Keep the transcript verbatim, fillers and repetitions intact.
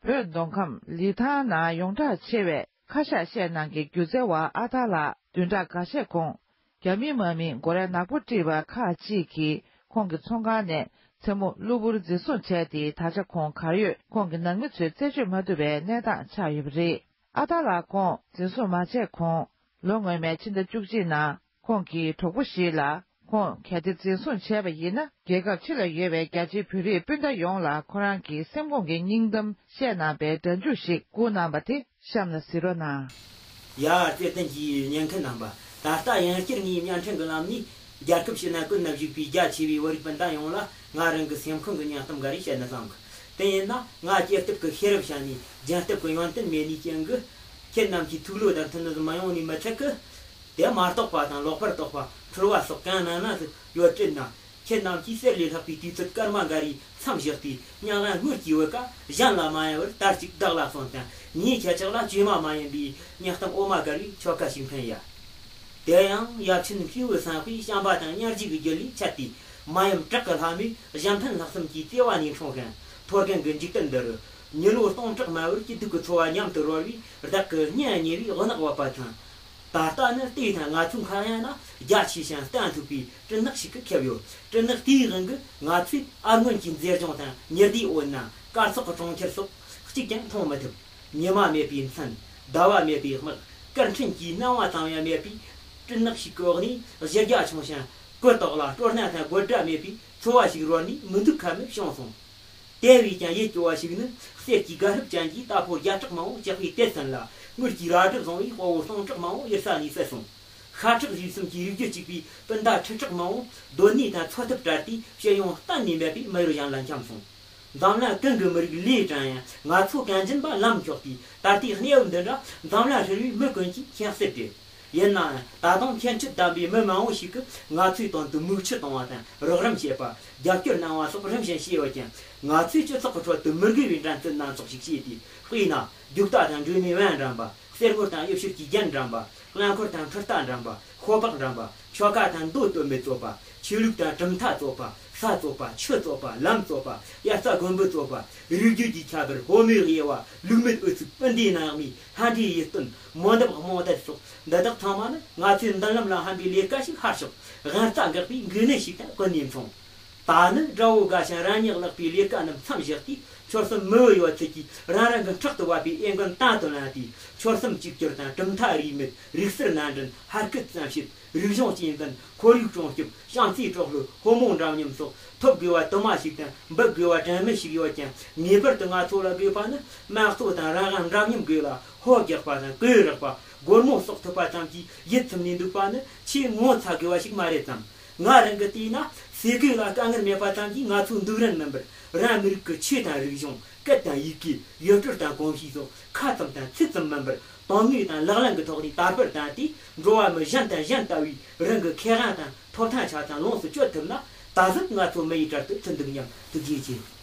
བོད་མདོ་ཁམས་ལི་ཐང་ནང་ཡོངས་གྲགས་ཆེ་བའི་ཁ་ཤགས་བཤད་ནང་གི་སྒྱུ་རྩལ་བ་ཨ་ཐར་ལགས་བདུན་ཕྲག་འགའ་ཤས་གོང་རྒྱ་མི་དམག་མིས་སྒོ་རའི་ནག་པོ་དཀྲིས་པ་ཁག་ཅིག་གིས་ཁོང་གི་ཚོང་ཁང་ནས་མཚན་མོ་གློ་བུར་འཛིན་བཟུང་བྱས་ཏེ། ད་ཆ་ཁོང་གར་ཡོད་ཁོང་གི་ནང་མི་ཚོས་རྩད་གཅོད་མ་ཐུབ་པའི་གནས་སྟངས་ཆགས་ཡོད་པ་རེད། ཨ་ཐར་ལགས་ཁོང་འཛིན་བཟུང་མ་བྱས་གོང་ལོ་སྔོན་མའི་ཕྱི་ཟླ་བཅུ་གཅིག་ནང་ཁོང་གི་གྲོགས་པོ་ཞིག་ལ། ཁོང་གལ་ཏེ་འཛིན་བཟུང་བྱས་པ་ཡིན་ན། རྒྱལ་ཁབ་ཕྱི་ལ་ཡོད་པའི་རྒྱ་ཆེའི་བོད་རིགས་སྤུན་ཟླ་ཡོངས་ལ་ཁོ་རང་གི་སེམས་ཁོང་གི་སྙིང་གཏམ་བཤད་གནང་པའི་སྒྲ་འཇུག་ཞིག་བསྐུར་གནང་པ་དེ་གཤམ་ལ་གཟིགས་རོགས་གནང་། ཡ། བརྩེ་ལྡན་གྱི་ཉན་མཁན་རྣམ་པ། ད་ལྟ་ཡང་བསྐྱར་ངས་བརྙན་འཕྲིན་གྱི་ལམ་ནས་རྒྱལ་ཁབ་ཕྱི་ནང་ཀུན་ན་བཞུགས་པའི་རྒྱ་ཆེ་བའི་བོད་རིགས་སྤུན་ཟླ་ཡོངས་ལ་ང་རང་གི་སེམས་ཁོང་གི་སྙིང་གཏམ་འགའ་རེ་བཤད་ན་བསམ་གི། དེ་ཡིན་ན་ང་སྐྱེས་སྟོབས་ཀྱི་ཤེས་རབ་བཤད་ནས་སྦྱིན་སྟོབས་ཀྱི་ཡོན་ཏན་མེད་ནས་རྐྱེན་གྱིས། ཁྱེད་རྣམས་ཀྱི་ཐུགས་བློ་དང་མཐུན་ནོ་མི་ཡོང་ནི་མི་ཚད་ཀི། དེ་མ་རྟོགས་པ་དང་ལོག་པར་རྟོག་པ་འཁྲུལ་བ་སོགས་གང་ན་ན་ཟིག་ཡོད་དྲན་ན། ཁྱེད་རྣམས་ཀྱིས་གསེར་ལས་ལྷག་པའི་དུས་ཚོད་སྐར་མ་འགའ་རེའི་མཚམས་བཞག་སྟེ། མྱ་ངན་སྔོན་གྱི་བུ་ག་གཞན་ལ་མ་ཡ་བར་དར་ཅིག་བདག་ལ་གསོན་དང་། ངས་ཁྱེད་ཅག་ལ་བཅོས་མ་མ་ཡིན་པའི་སྙིང་གཏམ་འོ་མ་དཀར་བའི་ཆོ་ག་ཞིག་འཕེན་ཡ། དེ་ཡང་ཡབ་ཆེན་མཁས་པའི་གསང་ཕུའི་བྱམས་པ་དང་སྙིང་རྗེ་གི་རྒྱུ་ལས་འཆད་དེ། མ་ཡུམ་བྲག་གི་ལྷ་མོས་གཞན་ཕན་ལྷག་བསམ་གྱི་བརྩེ་བ་ནས་འཁྲུངས་ཤིང་། ཐོད་རྒལ་གྱི་འཇིག་རྟེན་འདིར་མྱི་ལོ་སྟོང་ཕྲག་མ་བར་སྐྱིད་སྡུག་གི་འཚོ་བ་མཉམ་དུ་རོལ་བའི་བདག་གི་སྙིང་ཉེ་བའི་གནག་བབ་པ་དང་། ད་ལྟ་ནི་དེ་དང་ང་ཚོའི་མཁའ་དབྱིངས་ན་རྒྱ་ཆེ་ཞིང་བརྟན་ཐུབ་པའི་སྤྲིན་ནག་ཞིག་གིས་ཁེབས་ཡོད། སྤྲིན་ནག་དེའི་དབང་གིས་ང་ཚོས་ཨར་སྔོན་གྱི་མཛེས་ལྗོངས་དང་ཉི་ཟླའི་འོད་སྣང་། སྐར་ཚོགས་ཀྱི་གྲོང་ཁྱེར་སོགས་གཅིག་ཀྱང་མཐོང་མི་ཐུབ། ཉི་མ་མེད་པའི་མཚན། ཟླ་བ་མེད་པའི་དམག། སྐར་འཕྲིན་གྱི་སྣང་བ་ཙམ་ཡང་མེད་པའི་སྤྲིན་ནག་ཞིག་གི་འོག་ནས། གཞི་རྒྱ་ཆུང་ཞིང་གུ་དོག་ལ་སྤྲོ་སྣང་དང་དགོད་སྒྲ་མེད་པའི་འཚོ་བ་ཞིག་རོལ་ནས་མི་འདུག་ཁ་མེད་བྱུང་སོང་། དེ་བས་ཀྱང་ཡིད་སྐྱོ་བ་ཞིག་ནི། གསེར་གྱི་རྒ་ཧྲུག་ཅན་གྱི་རྟ་ཕོ་བརྒྱ་ཕྲག་མང་བོ་ཇག་པས་དེད་ཟིན་ལ། དངུལ་གྱི་རལ་གྲི་བཟུང་བའི་དཔའ་བོ་སྟོང་ཕྲག་མང་བོ་གཡུལ་ས་ནས་བསད་སོང་། ཤ་ཁྲག་རུས་གསུམ་གྱི་རིགས་རྒྱུད་གཅིག་པའི་སྤུན་ཟླ་ཁྲི་ཕྲག་མང་བོ་སྡོད་གནས་དང་འཚོ་ཐབས་བྲལ་ཏེ། སྤྱི་ཡོངས་གཏན་ནས་མེད་པའི་མི་ཡུལ་གཞན་ལ་འཁྱམས་སོང་། འཛམ་གླིང་ཀུན་གྱི་མི་རིགས་ལས་དྲན་ཡང་། ང་ཚོ་གངས་ཅན་པ་ལམ་འཁྱོག་སྟེ། ད་ལྟའི་གནས་བབ་འདི་འདྲ་འཛམ་གླིང་ཧྲིལ་བོའི་མི་ཀུན་གྱིས་མཁྱེན་གསལ་རེད། ཡིན་ནའང་ད་དུང་མཁྱེན་དཔྱོད་ལྡན་པའི་མི་མང་བོ་ཞིག་གིས་ང་ཚོའི་དོན་དུ་མིག་ཆུ་གཏོང་བ་དང་རོགས་རམ་བྱེད་པ། རྒྱབ་སྐྱོར་གནང་བ་སོགས་རིམ་བཞིན་བྱས་ཡོད་ཀྱང་། ང་ཚོས་སྤྱི་ཚོགས་ཀྱི་ཁྲོད་དུ་མི་དགེ་བའི་འགྲན་རྩོད་སྣ་ཚོགས་ཤིག་བྱས་ཏེ། དཔེར་ན། རྒྱུག་རྟ་དང་འགྲོས་མེད་བན་འགྲན་པ། གསེར་དངུལ་དང་གཡུ་བྱུར་གྱི་རྒྱན་འགྲན་པ། རླངས་འཁོར་དང་འཕྲུལ་རྟ་འགྲན་པ། ཤོ་སྦག་འགྲན་པ། ཆོ་ག་དང་མདོ་སྟོད་སྨད་རྩོད་པ། ཆོས་ལུགས་དང་གྲུབ་མཐའ་རྩོད་པ། ས་རྩོད་པ། ཆུ་རྩོད་པ། ལམ་རྩོད་པ། དབྱར་རྩྭ་དགུན་འབུ་རྩོད་པ། རིགས་རྒྱུད་ཀྱི་ཁྱད་པར། ཕོ་མོའི་དབྱེ་བ། ལུགས་མེད་ཨུ་ཚུགས། སྤུན་ཟླའི་ནང་མི། ལྷ་འདྲེའི་ཡིད་རྟོན། མོ་འདབ་རྨོངས་དད་སོགས། འདི་དག་ཚང་མ་ནི་ང་ཚོའི་མདུན་ལམ་ལ་འཕངས་པའི་ལས་ཀ་ཞིག་ཧར་ཤོག། དབང་རྩ་འགག་པའི་འགོས་ནད་ཞིག་དང་ཀུན་ནས་མཚུངས། ད་ནི་དགྲ་བོ་དགའ་ཞིང་རང་ཉིད་བརླག་པའི་ལས་ཀ་རྣམས་མཚམས་བཞག་སྟེ། ཆོལ་གསུམ་མི་བུ་ཡོད་ཚད་ཀྱིས་རང་རང་གི་ཕྲག་ཏུ་བབས་པའི་འོས་འགན་དང་དུ་ལེན་ཏེ། ཆོལ་གསུམ་གཅིག་གྱུར་དང་། གྲུབ་མཐའ་རིས་མེད། རིག་གསར་ནང་འདྲེན། ཧར་སྐུལ་བཙན་ཤེད། རིག་གཞུང་གཅེས་འཛིན། ཁོར་ཡུག་སྲུང་སྐྱོབ། བྱམས་བརྩེའི་གྲོགས་སློབ། ཕོ་མོ་འདྲ་མཉམ་སོགས། ཐོབ་དགོས་པ་དུ་མ་ཞིག་དང་། འབུལ་དགོས་པ་དྲན་མེད་ཞིག་ཡོད་ཀྱང་། ངེས་པར་དུ་ང་ཚོ་ལ་དགོས་པ་ནི། དམངས་གཙོ་དང་རང་དབང་འདྲ་མཉམ་དགོས་ལ། ཧོ་རྒྱག་པ་དང་གོས་རག་པ། སྒོར་མོ་གསོག་ཐུབ་པ་ཙམ་གྱིས་ཡིད་ཚིམ་ནས་འདུག་པ་ནི་ཆེས་ངོ་ཚ་དགོས་པ་ཞིག་མ་རེད་དམ། ང་རང་གིས་བལྟས་ན། ཟས་གོས་ལ་དཀའ་ངལ་མེད་པ་ཙམ་གྱིས་ང་ཚོའི་འདུག་རན་མིན་པར། རང་མི་རིགས་ཀྱི་ཆོས་དང་རིག་གཞུང་། སྐད་དང་ཡི་གེ། ཡུལ་སྲོལ་དང་གོམས་གཤིས་སོགས་ཁ་ཙམ་དང་ཚིག་ཙམ་མིན་པར། དོན་དངོས་དང་ལག་ལེན་གྱི་ཐོག་ནས་དར་སྤེལ་བཏང་སྟེ། འགྲོ་བ་མི་གཞན་དང་གཞན་ལྟ་བུའི་རང་གི་ཁེ་དབང་དང་ཐོབ་ཐང་ཆ་ཚང་ལོངས་སུ་སྤྱོད་ཐུབ་ན། ད་གཟོད་ང་ཚོ་མི་ཡི་གྲལ་དུ་ཚུད་འདུག་སྙམ། ཐུགས་རྗེ་ཆེ།